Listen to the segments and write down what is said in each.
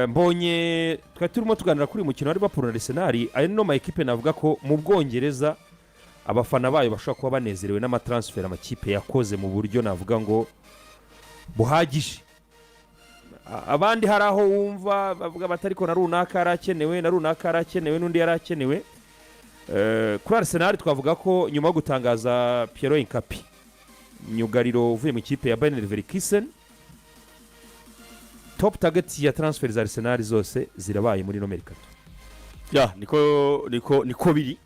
Mbonye twari turimo tuganira kuri uyu mukino wa Liverpool na Arsenal. Ayo no ma ekipe navuga ko mu Bwongereza abafana bayo bashobora kuba banezerewe n'ama transfer amakipe yakoze mu buryo navuga ngo buhagije. Abandi hari aho wumva bavuga bati: "Ariko na runaka yarakenewe, na runaka yarakenewe, n'undi yarakenewe." Kuri Arsenal twavuga ko nyuma yo gutangaza Piero Hincapié, myugariro uvuye mu ikipe ya Bayer Leverkusen, top target ya transfer za Arsenal zose zirabaye muri ino mercato. Ya, niko biri,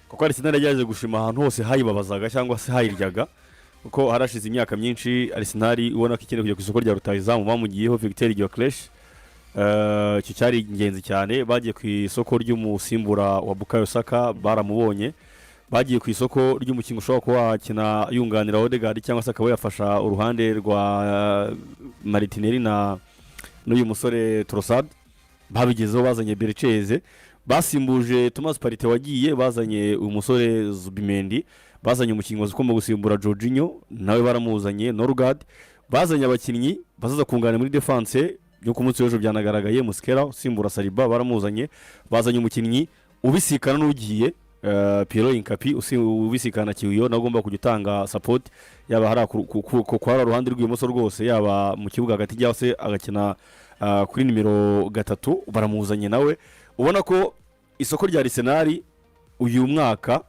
kuko Arsenal yagerageje gushima ahantu hose hayibabazaga cyangwa se hayiryaga, kuko harashize imyaka myinshi Arsenal ubona ko ikeneye kujya ku isoko rya rutahizamu. Bamugiyeho Victor Gyökeres. Icyo cyari ingenzi cyane. Bagiye ku isoko ry'umusimbura wa Bukayo Saka, baramubonye. Bagiye ku isoko ry'umukinnyi ushobora kuba wakina yunganira Odegaard cyangwa se akaba yafasha uruhande rwa Martinelli na n'uyu musore Trossard, babigezeho. Bazanye Eberechi Eze, basimbuje Thomas Partey wagiye, bazanye uyu musore Zubimendi, bazanye umukinnyi ugomba gusimbura Jorginho, nawe baramuzanye Norgaard, bazanye abakinnyi bazaza kunganira muri défense byo ku munsi w'ejo byanagaragaye. Mosquera usimbura Saliba baramuzanye, bazanye umukinnyi ubisikana n'ugiye, Piero Hincapié ubisikana na Kiwior, nawe ugomba kujya utanga support, yaba hari ku hari uruhande rw'ibumoso rwose, yaba mu kibuga hagati cyangwa se agakina kuri nimero 3, baramuzanye nawe. Ubona ko isoko rya Arsenal uyu mwaka,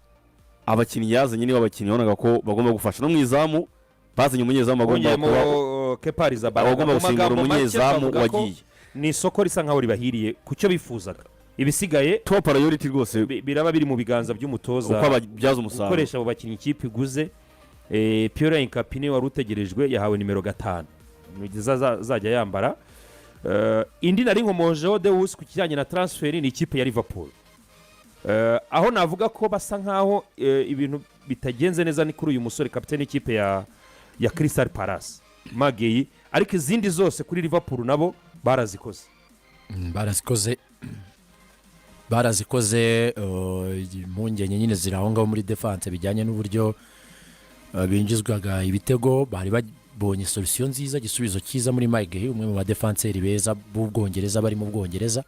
abakinnyi yazanye nibo abakinnyi wabonaga ko bagomba gufasha. No mu izamu bazanye umunyezamu agomba kuba bongeyemo Kepa Arrizabalaga. agomba Mu gusimbura magambo make, umunyezamu twavuga ko wagiye. Ni isoko risa nkaho ribahiriye ku cyo bifuzaga. Ibisigaye top priority rwose biraba biri mu biganza by'umutoza uko ababyaza umusaruro. Gukoresha abo bakinnyi ikipe iguze. Piero Hincapié niwe wari utegerejwe, yahawe nimero 5 nugeza azajya yambara. Indi nari nkomojeho Deus ku kijyanye na transfer ni ikipe ya Liverpool. Aho navuga ko basa nkaho ibintu bitagenze neza ni kuri uyu musore kapitene w'ikipe ya Crystal Palace, Mageyi, ariko izindi zose kuri Liverpool nabo barazikoze. Barazikoze, barazikoze. Impungenge nyine ziri aho ngaho muri défense bijyanye n'uburyo binjizwaga ibitego. Bari babonye solution nziza, igisubizo cyiza muri Mike, umwe mu badefanseri beza b'Ubwongereza bari mu Bwongereza,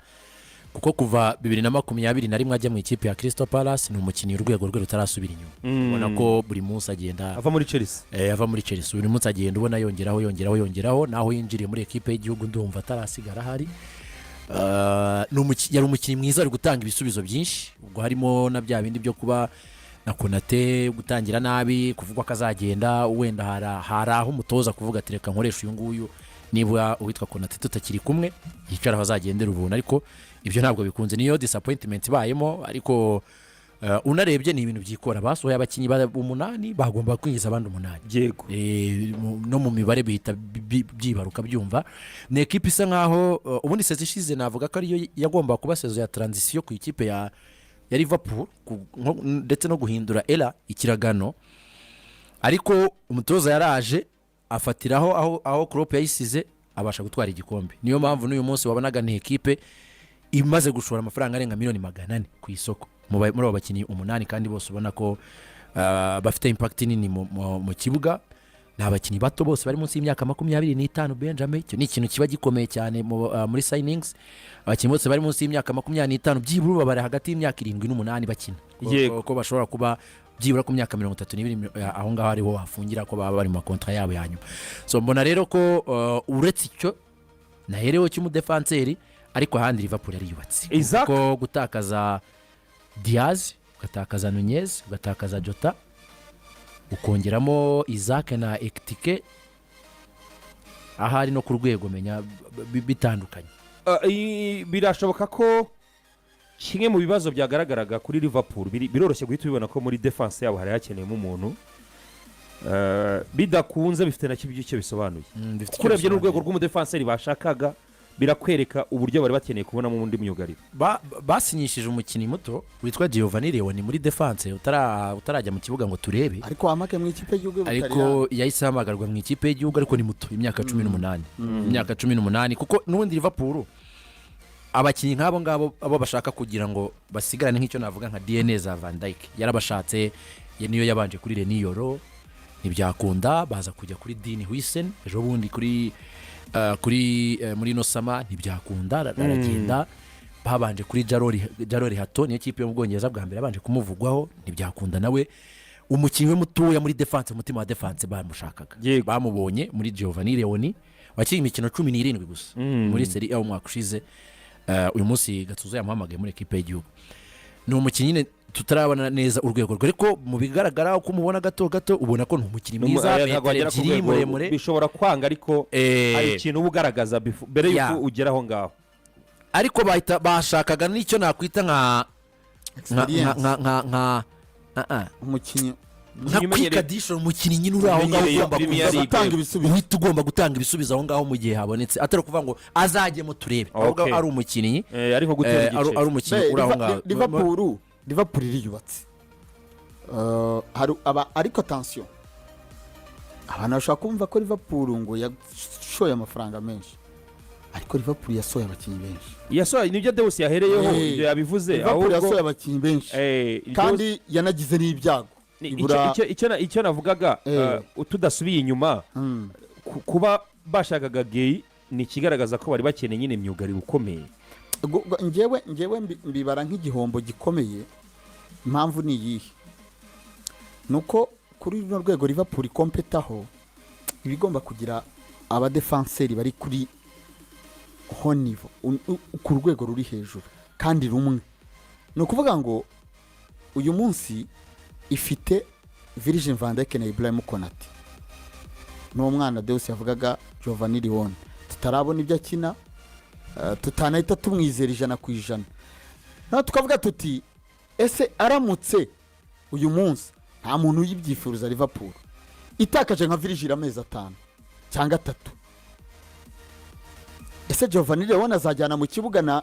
kuko kuva 2021 ajya mu ikipe ya Crystal Palace ni umukinnyi urwego rwe rutarasubira inyuma. Ubona ko buri munsi agenda ava muri Chelsea. Ava muri Chelsea, buri munsi agenda ubona yongeraho, yongeraho, yongeraho. Naho yinjiriye muri ekipe y'igihugu ndumva atarasigara ahari. Yari umukinnyi mwiza, ari gutanga ibisubizo byinshi. Ubwo harimo na bya bindi byo kuba na Konate gutangira nabi, kuvugwa ko azagenda wenda hari aho umutoza kuvuga ati: "Reka nkoresha uyu nguyu, niba uwitwa Konate tutakiri kumwe yicara aho azagendera ubuntu." Ariko ibyo ntabwo bikunze, niyo disappointment ibayemo. Ariko unarebye ni ibintu byikora. Basohoye abakinnyi umunani, bagomba kwinjiza abandi umunani. No mu mibare bihita byibaruka byumva. Ni ekipa isa nkaho ubundi saison ishize navuga ko ariyo yagomba kuba saison ya transition ku ikipe ya Liverpool, ndetse no guhindura era ikiragano, ariko umutoza yaraje afatiraho aho Klopp yayisize, abasha gutwara igikombe. Niyo mpamvu n'uyu munsi wabonaga ni ekipe imaze gushora amafaranga arenga miliyoni 400 ku isoko muri abo bakinnyi umunani, kandi bose ubona ko bafite impact nini mu kibuga. Ni abakinnyi bato bose bari munsi y'imyaka 25. Benjamin, icyo ni ikintu kiba gikomeye cyane muri signings. Abakinnyi bose bari munsi y'imyaka 25, byibura ubu bari hagati y'imyaka 7 n'umunani bakina. Ko bashobora kuba byibura ku myaka 32 aho ngaho ariho wafungira, ko baba bari mu makontra yabo ya nyuma. So mbona rero ko uretse icyo naherewe cy'umudefanseri, ariko ahandi Liverpool yariyubatse. Isaac? Kuko gutakaza Diaz, ugatakaza Nunez, ugatakaza Jota, ukongeramo Isak na Ekitike, ahari no ku rwego menya bitandukanye. Birashoboka ko kimwe mu bibazo byagaragaraga kuri Liverpool biroroshye guhita ubibona ko muri défense yabo hari hakeneyemo umuntu. Bidakunze bifite na kimwe icyo bisobanuye. Bifite kuko icyo urebye n'urwego bisobanuye. rw'umudefanseri bashakaga, birakwereka uburyo bari bakeneye kubonamo undi myugariro. Basinyishije umukinnyi muto witwa Giovanni Leoni muri défense, utarajya mu kibuga ngo turebe. Ariko wamake mu ikipe y'igihugu y'Ubutaliyani. Ariko yahise ahamagarwa mu ikipe y'igihugu, ariko ni muto, imyaka 18, imyaka 18. Kuko n'ubundi Liverpool abakinnyi nk'abo ngabo abo bashaka kugira ngo basigarane nk'icyo navuga nka DNA za Van Dijk yarabashatse. Niyo yabanje kuri Leny Yoro ntibyakunda, baza kujya kuri Dean Huijsen ejo bundi kuri Kuri muri ino summer ntibyakunda, aragenda. Babanje kuri Jorrel Hato, niyo kipe yo mu Bwongereza bwa mbere yabanje kumuvugwaho, ntibyakunda. Nawe umukinnyi we mutoya muri défense, umutima wa défense bamushakaga, bamubonye muri Giovanni Leoni wakinnye imikino 17 gusa muri Serie A umwaka ushize. Uyu munsi Gattuso yamuhamagaye muri ekipe y'igihugu. Ni umukinnyi nyine tutarabona neza urwego rwe, ariko mu bigaragara uko umubona gato gato ubona ko ni umukinnyi mwiza, Ntabwo metero agera ku 2, rwego, muremure. Bishobora kwanga, ariko hari ikintu uba ugaragaza mbere y'uko ugera aho ngaho. Ariko bahita bashakaga n'icyo nakwita nka Experience. nka Umukinnyi nka quick addition, umukinnyi nyine uri aho ngaho Umenyereye ugomba Premier kuza League. Gutanga ibisubizo. Uhita ugomba gutanga ibisubizo aho ngaho mu gihe habonetse, atari ukuvuga ngo azajyemo turebe, ahubwo ari umukinnyi Ariko gutera igice. Ari umukinnyi uri aho ngaho. Liverpool iriyubatse. Hari ariko attention, abantu bashobora kumva ko Liverpool ngo yashoye amafaranga menshi, ariko Liverpool yasohoye abakinnyi benshi. Yasohoye, nibyo Deus yahereyeho, ibyo yabivuze. Liverpool Ahubwo yasohoye abakinnyi benshi kandi yanagize n'ibyago. Icyo navugaga, tudasubiye inyuma, kuba bashakaga Guehi ni ikigaragaza ko bari bakeneye nyine myugariro ukomeye. Njyewe mbibara nk'igihombo gikomeye. Impamvu ni iyihe? Ni uko kuri runo rwego Liverpool ikompetaho iba igomba kugira abadefanseri bari kuri haut niveau, ku rwego ruri hejuru kandi rumwe. Ni ukuvuga ngo uyu munsi ifite Virgil van Dijk na Ibrahim Konate n'uwo mwana Deus yavugaga, Giovanni Leoni, tutarabona ibyo akina, tutanahita tumwizera 100%. Naho tukavuga tuti: ese aramutse uyu munsi, nta muntu uyibyifuza, Liverpool itakaje nka Virgil amezi 5 cyangwa 3, ese Giovanni Leoni azajyana mu kibuga na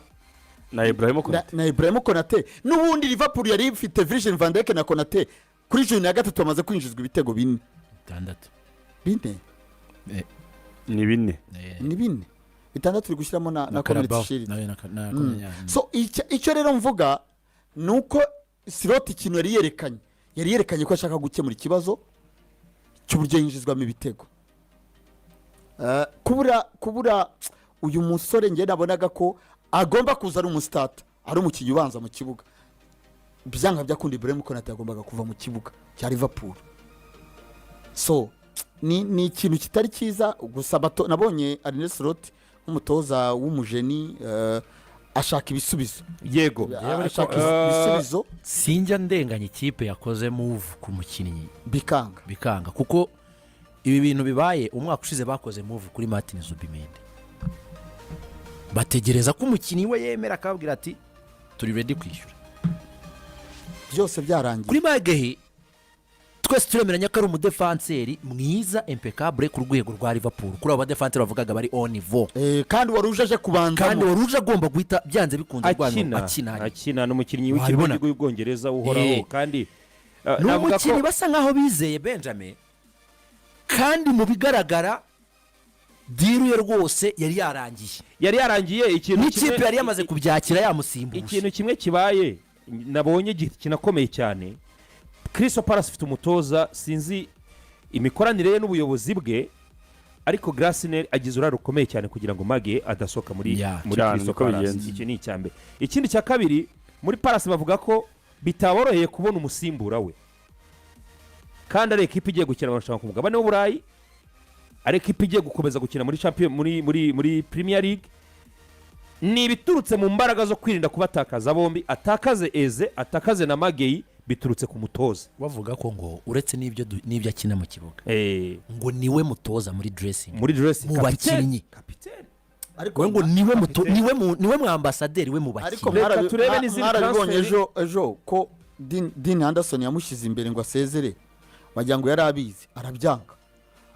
Na Ibrahim na, Konate? Na Ibrahim Konate? N'ubundi Liverpool yari ifite Virgil van Dijk na Konate, kuri journée ya gatatu bamaze kwinjizwa ibitego bine. 6. Bine. Ni bine. Ni bine, bitandatu uri gushyiramo na Community Carabao. Shield. Nayo So icyo rero mvuga ni uko Slot ikintu yari yerekanye ko ashaka gukemura ikibazo cy'uburyo yinjizwamo ibitego. Kubura uyu musore, njye nabonaga ko agomba kuza ari umustarter, ari umukinnyi ubanza mu kibuga. Byanga byakunda Ibrahim Konate yagombaga kuva mu kibuga cya Liverpool. So ni ikintu kitari cyiza gusa. Nabonye Arne Slot nk'umutoza w'umujeni, ashaka ibisubizo. Ashaka ibisubizo. Sinjya ndenganya ikipe yakoze move ku mukinnyi bikanga. Bikanga, kuko ibi bintu bibaye umwaka ushize bakoze move kuri Martin Zubimendi, bategereza ko umukinnyi we yemera akababwira ati: "Turi ready kwishyura." Byose byarangiye. Kuri Magehi twese turemeranya ko ari umudefanseri mwiza, impeccable ku rwego rwa Liverpool, kuri abo badefanseri bavugaga bari au niveau. Kandi wari uje aje kubanzamo. Kandi wari uje agomba guhita byanze bikunze arwana Akina. Akina. Akina, ni umukinnyi w'ikipe Wabibona. y'igihugu y'Ubwongereza uhoraho kandi Ni navuga umukinnyi basa nkaho bizeye Benjamin, kandi mu bigaragara deal ye rwose yari yarangiye. Yari yarangiye. Ikintu N'ikipe yari yamaze kubyakira, yamusimbuje. Ikintu kimwe kibaye nabonye kinakomeye cyane, Crystal Palace ifite umutoza, sinzi imikoranire ye n'ubuyobozi bwe, ariko Glasner agize uruhare rukomeye cyane kugira ngo Mage adasohoka muri muri Cyane, Crystal niko Palace. bigenze. Icyo ni icya mbere. Ikindi cya kabiri, muri Palace bavuga ko bitaboroheye kubona umusimbura we, kandi ari ekipa igiye gukina amarushanwa ku mugabane w'Uburayi, ari ekipa igiye gukomeza gukina muri champion, muri Premier League. Ni ibiturutse mu mbaraga zo kwirinda kubatakaza bombi, atakaze Eze, atakaze na Mageyi, biturutse ku mutoza. Bavuga ko ngo uretse n'ibyo akina mu kibuga, ngo niwe mutoza muri dressing Muri dressing. Mu bakinnyi. Kapitene. Ariko We ngo niwe mu ambasaderi we mu Ariko bakinnyi. Reka turebe n'izindi mwarabibonye transfer. ejo ko Dean Henderson yamushyize imbere ngo asezere, wagira ngo yari abizi, arabyanga,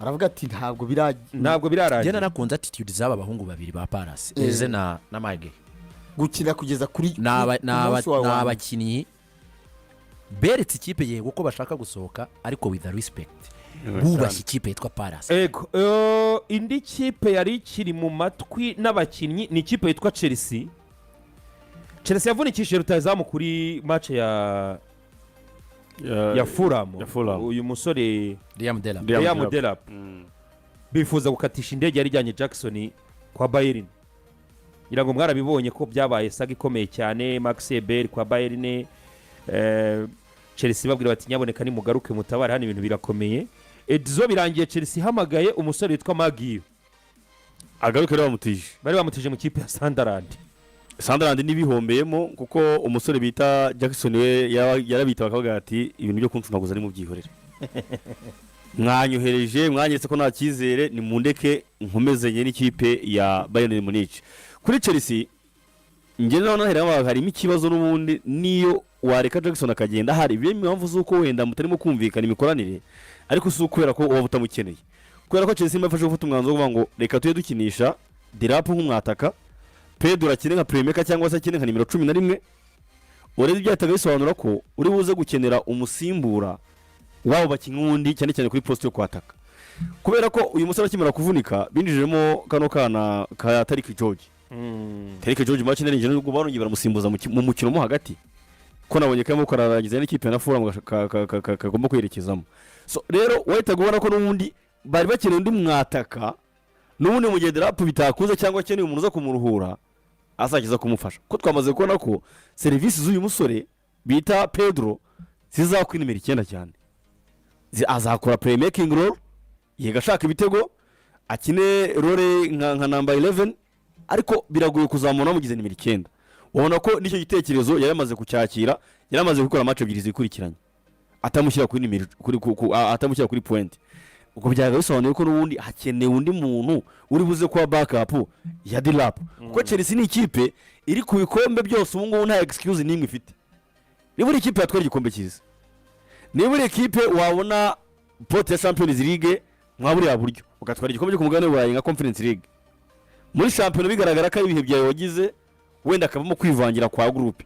aravuga ati: "Ntabwo biragira." Ntabwo Njye birarangira. nanakunze attitude z'aba bahungu babiri ba Palace, Eze na Mage. Gukina kugeza kuri Ni ku munsi wawe ni wa nyuma. abakinnyi beretse ikipe, yego ko bashaka gusohoka, ariko with the respect, bubashye ikipe yitwa Palace. Ego, indi kipe yari ikiri mu matwi n'abakinnyi ni ikipe yitwa Chelsea. Chelsea yavunikishije rutahizamu kuri match ya Fulham. Ya Fulham. Uyu musore Liam Delap. Liam Liam Delap. Delap. Bifuza gukatisha indege yari ijyanye Jackson kwa Bayern. Ngira ngo mwarabibonye ko byabaye saga ikomeye cyane. Max Eberl kwa Bayern, Chelsea babwira bati: "Nyaboneka nimugaruke mutabare hano, ibintu birakomeye." Edzo birangiye Chelsea ihamagaye umusore witwa Magiyo. Agaruke rero bamutije. Bari bamutije mu kipe ya Sunderland. Sunderland ntibihombeyemo, kuko umusore bita Jackson we yarabita bakavuga ati: "Ibintu byo kuncunaguza ni mubyihorere, mwanyohereje, mwanyeretse ko nta cyizere, nimundeke nkomezanye n'ikipe ya Bayern Munich." Kuri Chelsea njye naho nahera harimo ikibazo n'ubundi. Niyo wareka Jackson akagenda, hari bimwe mu mpamvu z'uko wenda mutarimo kumvikana imikoranire, ariko si ukubera ko uba utamukeneye, kubera ko Chelsea imafashe gufata umwanzuro wo kuvuga ngo reka tujye dukinisha Delap nk'umwataka, Pedro akine nka playmaker cyangwa se akine nka nimero 11. Urebye byahitaga bisobanura ko uri buze gukenera umusimbura w'abo bakinnyi wundi, cyane cyane kuri poste yo kwataka, kubera ko uyu musore akimara kuvunika binjijemo kano kana ka Tyrique George. Tyrique George match narinjye nubwo barongeye baramusimbuza mu mukino mo hagati, ko nabonye karimo kararangiza n'ikipe na Fulham kagomba kwerekezamo. So rero wahitaga ubona ko n'ubundi bari bakeneye undi mwataka, n'ubundi mu gihe Delap bitakuze cyangwa akeneye umuntu uza kumuruhura azageza kumufasha, ko twamaze kubona ko serivisi z'uyu musore bita Pedro zizakwa nimero 9 cyane. Azakora playmaking role, yega ashaka ibitego, akine role nka number 11, ariko biragoye kuzamura bamugize nimero 9. Ubona ko n'icyo gitekerezo yari amaze kucyakira, yari amaze gukora match ebyiri zikurikiranye atamushyira kuri nimero kuri ku- ku- a- atamushyira kuri point. Ubwo byaga bisobanuye ko n'ubundi hakenewe undi muntu uri buze kuba backup ya Delap, kuko Chelsea ni ikipe iri ku bikombe byose ubu ngubu, nta excuse n'imwe ifite. Niba uri ikipe yatwara igikombe cyiza, niba uri ikipe wabona pote ya Champions League mwa buriya buryo, ugatwara igikombe cyo ku mugabane w'Uburayi nka Conference League, muri shampiyona bigaragara ko ari ibihe byawe wagize, wenda akabamo kwivangira kwa groupe,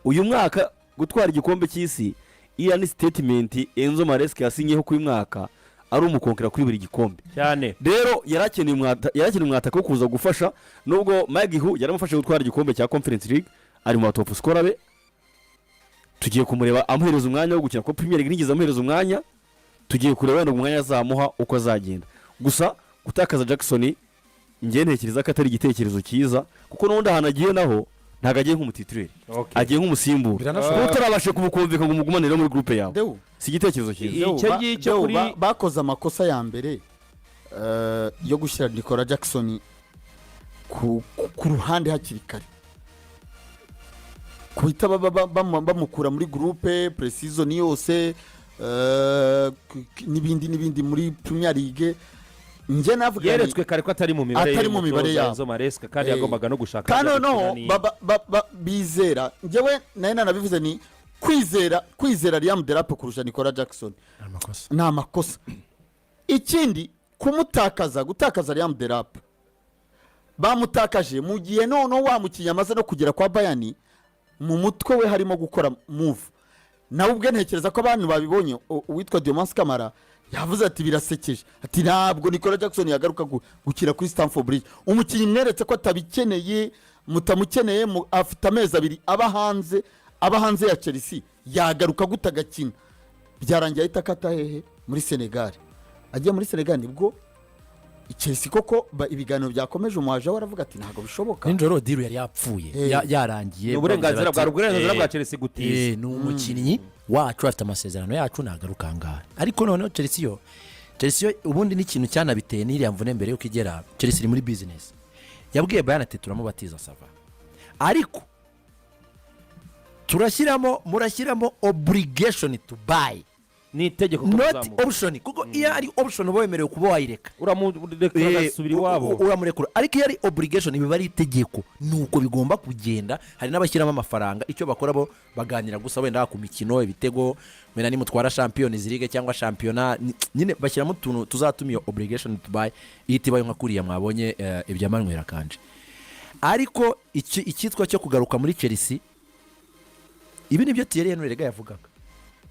uyu mwaka gutwara igikombe cy'isi, iriya ni statement Enzo Maresca yasinyeho ko uyu mwaka ari umukonkera kuri buri gikombe. Cyane. Rero yari akeneye umwataka wo kuza gufasha, nubwo Magihu yaramufashe gutwara igikombe cya Conference League, ari mu ba top scorer be. Tugiye kumureba amuhereza umwanya wo gukina, kuko Premier League ntigeze amuhereza umwanya. Tugiye kureba wenda umwanya azamuha uko azagenda. Gusa gutakaza Jackson njye ntekereza ko atari igitekerezo cyiza, kuko n'ubundi ahantu agiye naho ntabwo agiye nk'umu titulaire, agiye nk'umusimbura. Biranashoboka. Kuba utarabashe kumukumvika ngo umugumanire muri groupe yawe Dewu, si igitekerezo cyiza. Dewu, Icyo ngicyo Dewu, bakoze amakosa ya mbere yo gushyira Nicola Jackson ku ruhande hakiri kare, guhita bamukura muri groupe pre-season yose, n'ibindi n'ibindi muri Premier League. Njye navuga Yeretswe kare ko atari mu mibare Atari mu mibare y'umutoza yabo. Enzo Maresca, kandi yagombaga no gushaka kandi ajya noneho gukina bizera, njyewe nayo nanabivuze, ni kwizera Liam Delap kurusha Nicola Jackson. Amakosa. Ni amakosa. Ikindi, kumutakaza, gutakaza Liam Delap, bamutakaje mu gihe noneho wa mukinnyi amaze no kugera kwa Bayern, mu mutwe we harimo gukora move. Nawe ubwe ntekereza ko abantu babibonye, uwitwa Diomansi Kamara yavuze ati: "Birasekeje," ati: "Ntabwo Nicola Jackson yagaruka gukina kuri Stamford Bridge." Umukinnyi mweretse ko atabikeneye, mutamukeneye, afite amezi 2 aba hanze ya Chelsea, yagaruka gute agakina? Byarangiye ahita akata hehe? Muri Senegal. Agiye muri Senegal nibwo Chelsea koko ibiganiro byakomeje, umuhaje we aravuga ati: "Ntabwo bishoboka." Nijoro deal yari yapfuye, yarangiye. Ni uburenganzira bwa uburenganzira bwa Eh, Chelsea gutiza. Ni umukinnyi wacu, afite amasezerano yacu, nagaruka ahangaha. Ariko noneho Chelsea yo ubundi n'ikintu cyanabiteye n'iriya mvune mbere yuko igera, Chelsea iri muri business. Yabwiye Bayern ati: "Turamubatiza, ça va, ariko turashyiramo, murashyiramo obligation to buy." Ni itegeko ko Not kuzamuka. option, kuko iyo ari option uba wemerewe kuba wayireka. Uramurekura agasubira iwabo. Uramurekura, ariko iyo ari obligation biba ari itegeko, ni uko bigomba kugenda. Hari n'abashyiramo amafaranga. Icyo bakora bo baganira gusa wenda ku mikino, ibitego, wenda nimutwara Champions League cyangwa shampiyona, nyine bashyiramo utuntu tuzatuma iyo obligation to buy ihita ibayo, nka kuriya mwabonye ibya Manuel Akanji. Ariko icyitwa cyo kugaruka muri Chelsea, ibi nibyo Thierry Henry rega yavugaga,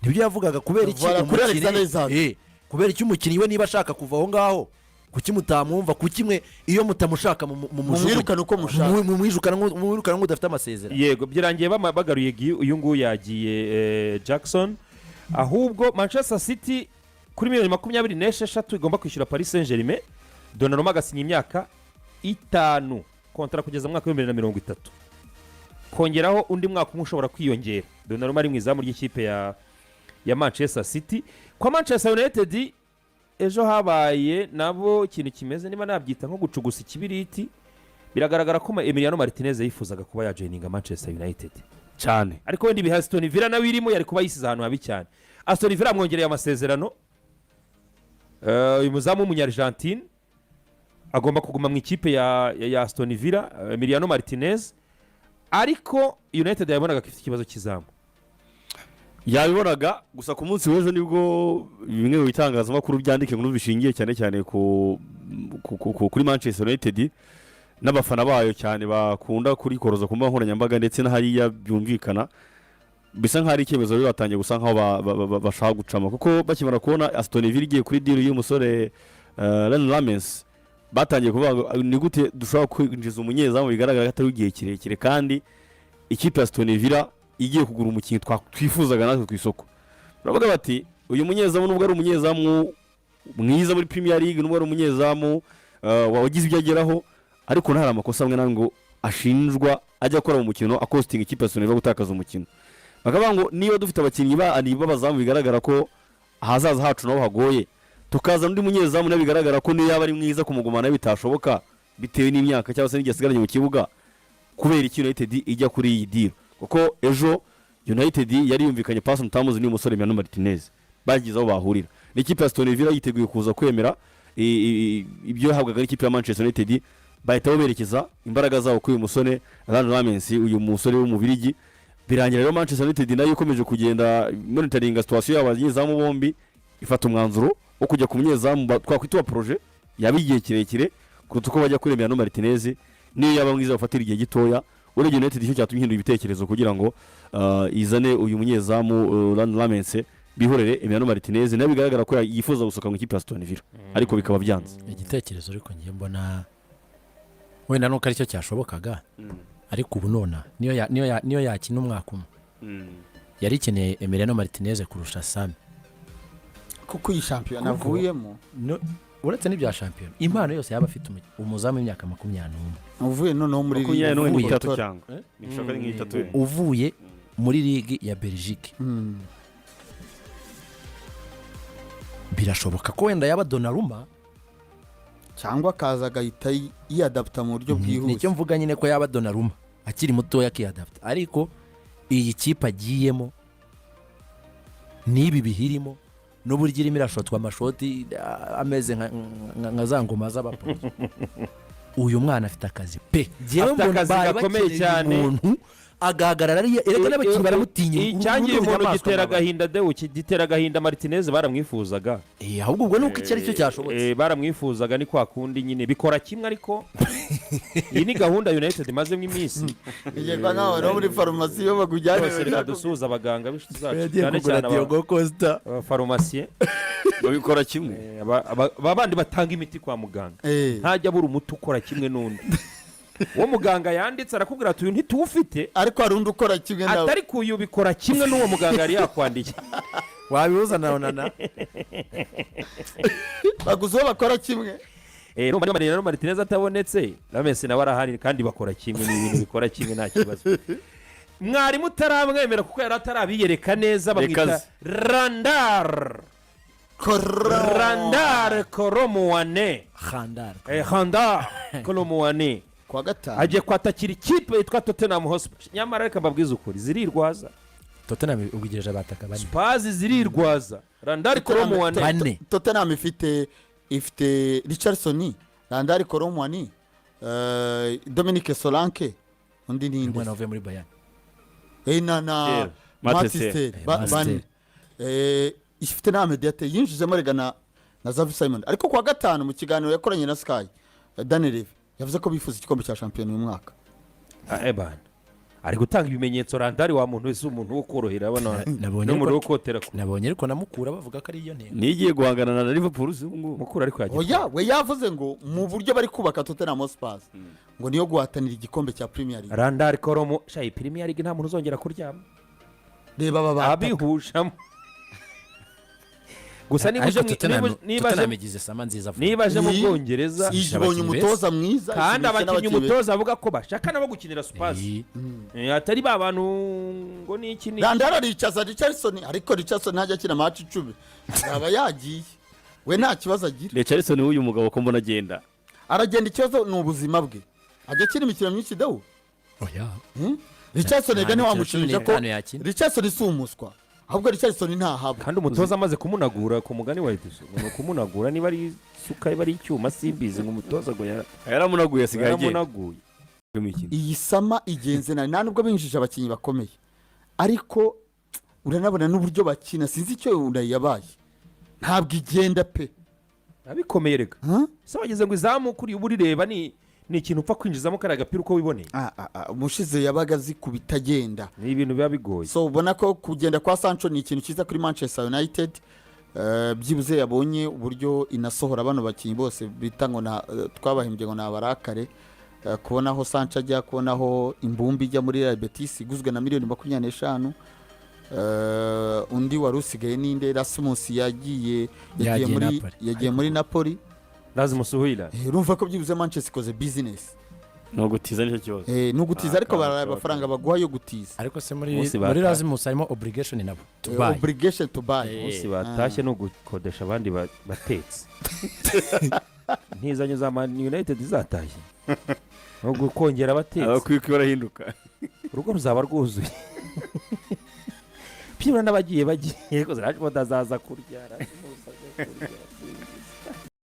nibyo yavugaga. Kubera iki? Voilà, kuri Alexander Isak. Kubera iki umukinnyi we niba ashaka kuva aho ngaho, kuki mutamwumva? Kuki mwe iyo mutamushaka Mumwirukane uko mushaka. Mumwirukana nk'udafite amasezerano? Yego, byarangiye bagaruye Guiu, uyu nguyu yagiye, Jackson. Ahubwo Manchester City Kuri miliyoni 26 igomba kwishyura Paris Saint Germain, Donnarumma agasinya imyaka 5 contrat kugeza mu mwaka wa 2030, kongeraho undi mwaka umwe ushobora kwiyongera. Donnarumma ari mu izamu ry'ikipe ya Manchester City. Kwa Manchester United ejo habaye nabo ikintu kimeze, niba nabyita nko gucugusa ikibiriti. Biragaragara ko Emiliano Martinez yifuzaga kuba yajoininga Manchester United cyane. Ariko wenda ibihe Aston Villa nawe irimo, yari kuba yisize ahantu habi cyane. Aston Villa yamwongereye amasezerano. Uyu muzamu w'umunyargentine agomba kuguma mu ikipe ya Aston Villa, Emiliano Martinez. Ariko United yabonaga ko ifite ikibazo cy'izamu. Yabibonaga gusa. Ku munsi w'ejo nibwo bimwe mu bitangazamakuru byandika inkuru bishingiye cyane cyane kuri Manchester United n'abafana bayo cyane bakunda kurikoroza ku mbuga nkoranyambaga, ndetse na hariya byumvikana bisa nk'aho ari icyemezo bari batangiye gusa nk'aho bashaka gucama, kuko bakimara kubona Aston Villa igiye kuri deal y'umusore Senne Lammens, batangiye kuvuga ngo: "Ah, ni gute dushobora kwinjiza umunyezamu bigaragara ko atari igihe kirekire, kandi ikipe ya Aston Villa igiye kugura umukinnyi twifuzaga natwe ku isoko?" Baravuga bati: "Uyu munyezamu, nubwo ari umunyezamu mwiza muri Premier League, nubwo ari umunyezamu wagize ibyo ageraho, ariko ntari amakosa amwe n'amwe ngo ashinjwa ajya akora mu mukino acostinga ikipe ya Aston Villa gutakaza umukino." Bakavuga ngo niba dufite abakinnyi b'abazamu bigaragara ko ahazaza hacu nabo hagoye, tukazana undi munyezamu nawe bigaragara ko niyo yaba ari mwiza kumugumana bitashoboka bitewe n'imyaka cyangwa se n'igihe asigaranye mu kibuga, kubera iki United ijya kuri iyi deal? Kuko ejo United yari yumvikanye pass mutamuzi n'uyu musore Emiliano Martinez, bagize aho bahurira n'ikipe ya Aston Villa, yiteguye kuza kwemera ibyo yahabwaga n'ikipe ya Manchester United. Bahita berekeza imbaraga zabo kuri uyu musore Senne Lammens, uyu musore w'umubirigi. Birangira rero Manchester United nayo ikomeje kugenda monitoringa situation yabo abanyezamu bombi, ifata umwanzuro wo kujya ku munyezamu twakwita uwa projet yaba igihe kirekire kuruta uko bajya kuri Emiliano Martinez, niyo yaba mwiza bafatira igihe gitoya. Urebye United icyo cyatumye ihindura ibitekerezo kugira ngo izane uyu munyezamu Senne Lammens, bihorere Emiliano Martinez, nawe bigaragara ko yifuza gusohoka mu ikipe ya Aston Villa, ariko bikaba byanze. Igitekerezo ariko ngiye mbona wenda nuko aricyo cyashobokaga, ariko ubu nona niyo yakina umwaka umwe, yari ikeneye Emiliano Martinez kurusha Sam. Kuko iyi shampiyona avuyemo. No, uretse n'ibya shampiyona, impano yose yaba afite, umuzamu w'imyaka 21 uvuye noneho muri 21 Uvuye. n'itatu cyangwa nishaka ari nk'itatu. Uvuye muri ligue ya Belgique, birashoboka ko wenda yaba Donnarumma cyangwa akaza agahita yiyadapta mu buryo bwihuse. Nicyo mvuga nyine, ko yaba Donnarumma akiri mutoya akiyadapta, ariko iyi kipe agiyemo n'ibi bihirimo n'uburyo irimo irashotwa amashoti ameze nka za ngoma z'abapolisi, uyu mwana afite akazi pe. Njyewe Afite mbona akazi bari gakomeye bakeneye cyane. umuntu agahagarara ariya. Erega n'abakinnyi baramutinya. Icyangiye Uru umuntu runyamaswa gitera n'abantu. agahinda dewe, gitera agahinda. Martinez baramwifuzaga. Ahubwo ubwo ni uko icyo ari cyo cyashobotse. Baramwifuzaga, ni kwa kundi nyine bikora kimwe, ariko iyi ni gahunda United imazemo iminsi. Bigirwa nk'aho no muri farumasi iyo bakujyanye Rwose reka dusuhuze abaganga b'inshuti zacu, Yagiye cyane kugura cyane Diogo Costa. abafarumasiye. Babikora kimwe. Aba bandi batanga imiti kwa muganga, ntajya abura umuti ukora kimwe n'undi. Uwo muganga yanditse arakubwira ati: "Uyu ntituwufite." Ariko hari undi ukora kimwe nawe. Atari kuyu, bikora kimwe n'uwo muganga yari yakwandikiye. Wabihuza na Onana. Baguze uwo bakora kimwe. Urumva niba Mariano Martinez atabonetse, Lammens nawe arahari kandi bakora kimwe, ni ibintu bikora kimwe, nta kibazo. Mwarimu utaramwemera kuko yari atarabiyereka neza, bamwita Reka ze. Randal Randal Kolo Muani. Khandar. Randal Kolo Muani Kuwa gatanu agiye kwatakira ikipe yitwa Tottenham Hotspur. Nyamara reka mbabwize ukuri, zirirwaza. Tottenham ugejeje abataka bane. Spurs zirirwaza Randal Kolo Muani. Bane. Tottenham ifite Richarlison, Randal Kolo Muani, Dominic Solanke, undi ni inde? Umwana wavuye muri Bayern. Na Tel. Matt Matt Tel. Tel. Matt Bane. Tel. Ifite na Mediate yinjijemo rega na Xavi Simon. Ariko kuwa gatanu mu kiganiro yakoranye na Sky, Daniel Levy yavuze ko bifuza igikombe cya shampiyona uyu mwaka. Bana ari gutanga ibimenyetso. Randal wa muntu wese, umuntu wo korohera bano Nabonye n'umuriro wo ariko- kotera ku Nabonye ariko namukura bavuga ko ari iyo ntego. Nigiye guhangana na Liverpool si ubu ngubu. Mukura ariko yagiye. Oya, we yavuze ngo mu buryo bari kubaka Tottenham Hotspur ngo niyo guhatanira igikombe cya Premier League. Randal Kolo Mu shayi, Premier League nta muntu uzongera kuryama. Reba aba bataka. Abihushamo. Gusa niba uje Ariko niba Tottenham igize summer nziza vuba. Niba aje mu Bwongereza, Ibonye abakinnyi umutoza mwiza, kandi isinyisha abakinnyi n'abakinnyi beza. umutoza avuga ko bashaka nabo gukinira Spurs. Atari ba bantu ngo ni iki ni Randall aricaza Richarlison, ariko Richarlison ntajya akina match 10, yaba yagiye we, nta kibazo agira. Richarlison w'uyu mugabo ko mbona agenda? Aragenda, ikibazo ni ubuzima bwe. Ajya akina imikino myinshi dawu. Oya. Richarlison Nta rega mikino ntiwamushinja ko 15 yakina. Richarlison si umuswa, ahubwo Richarlison ntahaba. Kandi umutoza amaze kumunagura ku mugani wa Edison, ngo ni ukumunagura, niba ari isuka, niba ari icyuma, simbizi, ngo umutoza ngo Yaramunaguye, asigaye agenda. yaramunaguye. Imikino. Iyi summer igenze nabi, nta nubwo binjije abakinnyi bakomeye, ariko uranabona n'uburyo bakina. Sinzi icyo Unai yabaye, ntabwo igenda pe. Abikomeye rega. Huh? Se bageze ngo izamu kuri uba urireba ni ikintu upfa kwinjizamo kariya gapira uko wiboneye? Ah, umushize yabaga azikubita agenda. Ni ibintu biba bigoye. So ubona ko kugenda kwa Sancho ni ikintu cyiza kuri Manchester United. Byibuze yabonye uburyo inasohora bano bakinnyi bose bita ngo twabahimbye ngo ni abarakare. Kubona aho Sancho ajya, kubona aho imbumbi ijya muri Real Betis iguzwe na miliyoni 25. Undi wari usigaye ninde? Rasmus yagiye, yagiye Yagiye muri Napoli. Yagiye muri Napoli. Rasmus Hojlund. Urumva ko byibuze Manchester ikoze business. Ni ugutiza, nicyo kibazo. Ni ugutiza, ariko Ah, baraye amafaranga baguha yo gutiza. Ariko se muri Munsi muri batashye. Rasmus harimo obligation nabo to buy. Obligation to buy. Umunsi batashye no gukodesha abandi batetsi, intizanyo za Man United zatashye no kongera abatetsi. Abakwikwi barahinduka. Urugo ruzaba rwuzuye byibura n'abagiye bagiye, ariko Rashford azaza kurya, Rasmus aza kurya.